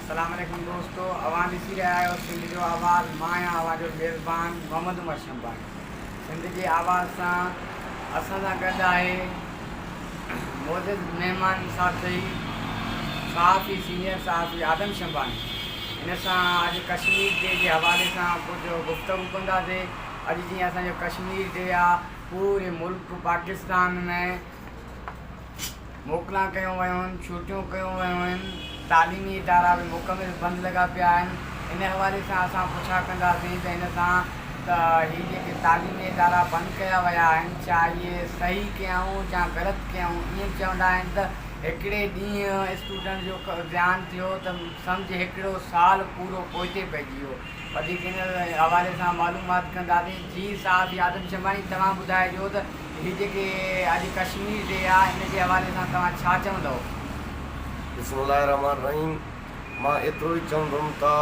السلام عليڪم دوستو اوهان ڏسي رهيا آهيو سنڌ جو آواز مان آهيان اوهان جو ميزبان محمد عمر شنباڻي سنڌ جي آواز سان اسان سان گڏ آهي معزز مهمان ساٿي صحافي سينيئر صحافي آدم شنباڻي هن سان اڄ ڪشمير ڊي جي حوالي سان ڪجهه گفتگو ڪنداسي اڄ جيئن اسان جو ڪشمير ڊي آ پوري ملڪ پاڪستان ۾ موڪلان ڪيون ويون آهن، ڇوٽيون ڪيون ويون آهن، تعليمي ادارا به مڪمل بند لڳا پيا آهن، ان حوالي سان اسان پڇا ڪنداسين ته ان سان ته هي جيڪي تعليمي ادارا بند ڪيا ويا آهن ڇا اهي صحيح ڪيائون يا غلط ڪيائون، ائين به چوندا آهن ته هڪڙي ڏينهن اسٽوڊنٽ جو زيان ٿيو ته سمجهه هڪڙو سال پورو پوئتي پئجي ويو. وڌيڪ ان حوالي سان معلومات ڪنداسين. جي صحافي آدم شمباڻي توهان ٻڌائجو ته هي جيڪي اڄ ڪشمير ڊي آ ان جي حوالي سان توهان ڇا چوندؤ؟ بسم الله الرحمٰن الرحيم مان ايترو ئي چوندم ته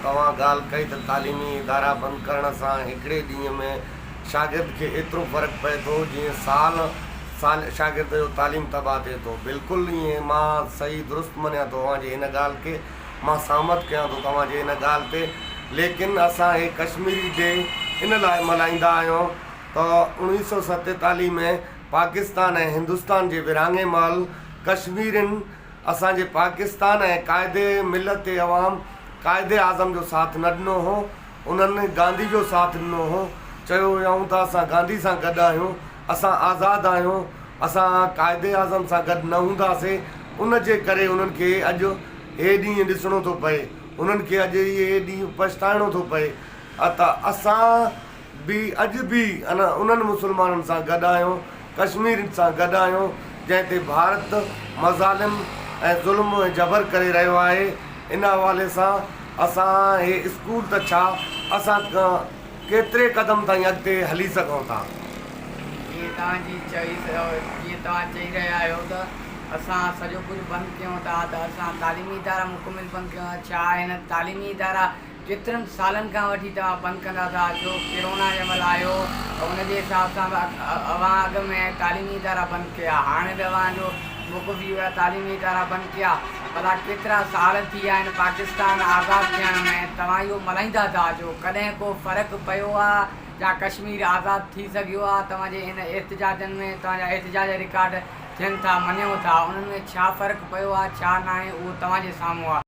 توهان ڳالهه ڪئي ته تعليمي ادارا بند ڪرڻ سان هڪڙي ڏينهن ۾ شاگرد کي ايترو فرق پئي ٿو جيئن سال سال شاگرد جو تعليم تباهه ٿئي ٿو بلڪل ائين مان صحيح درست مڃان ٿو اوهان جي هن ڳالهه کي مان سهمت ڪيان ٿو توهان جي ان ڳالهه تي ليڪن اسان هي ڪشميري ڊي ان لاء ملهائيندا آهيون ته 1947 ۾ پاڪستان ۽ هندستان جي ورهاڱي مهل ڪشميرين اسان جي پاڪستان ۽ قائد ملت عوام قائد اعظم جو ساٿ نه ڏنو هو انهن گانڌي جو ساٿ ڏنو هو چيو هيائون ته اسان گانڌي سان گڏ آهيون اسان آزاد آهيون اسان قائد اعظم سان گڏ نه هونداسين ان جي ڪري انهن کي اڄ هي ڏينهن ڏسڻو ٿو پئي، انهن کي اڄ اهي ڏينهن پڇتائڻو ٿو پئي ته اسان به اڄ به انهن مسلمانن سان گڏ آهيون، ڪشميرين سان گڏ آهيون، جنهن تي ڀارت مظالم ۽ ظلم ۽ جبر ڪري رهيو آهي، ان حوالي سان اسان هي اسڪول ته ڇا اسان ڪيتري قدم تائين اڳتي هلي سگهون ٿا. جيئن توهان جي چئي جيئن توهان چئي رهيا آهيو ته اسان سڄو ڪجهه بند ڪيون ٿا ته اسان تعليمي ادارا مڪمل بند ڪيون ٿا ڇا هن تعليمي ادارا ڪيترن سالن کان وٺي توهان بند ڪندا ٿا اچو ڪرونا جنهن مهل آيو ته ان جي حساب سان به اوهان اڳ ۾ تعليمي ادارا بند ڪيا هاڻي به اوهان جو موقف اهو آهي تعليمي ادارا بند ڪيا ڀلا ڪيترا سال ٿي ويا آهن پاڪستان آزاد ٿيڻ ۾ توهان اهو ملهائيندا ٿا اچو ڪڏهن ڪو فرق پيو آهي يا ڪشمير آزاد ٿي سگهيو آهي توهان جي ان احتجاجن ۾ توهان جا احتجاج رڪارڊ ٿين ٿا مڃون ٿا انهن ۾ ڇا فرق پيو آهي ڇا ناهي اهو توهان جي سامهون آهي.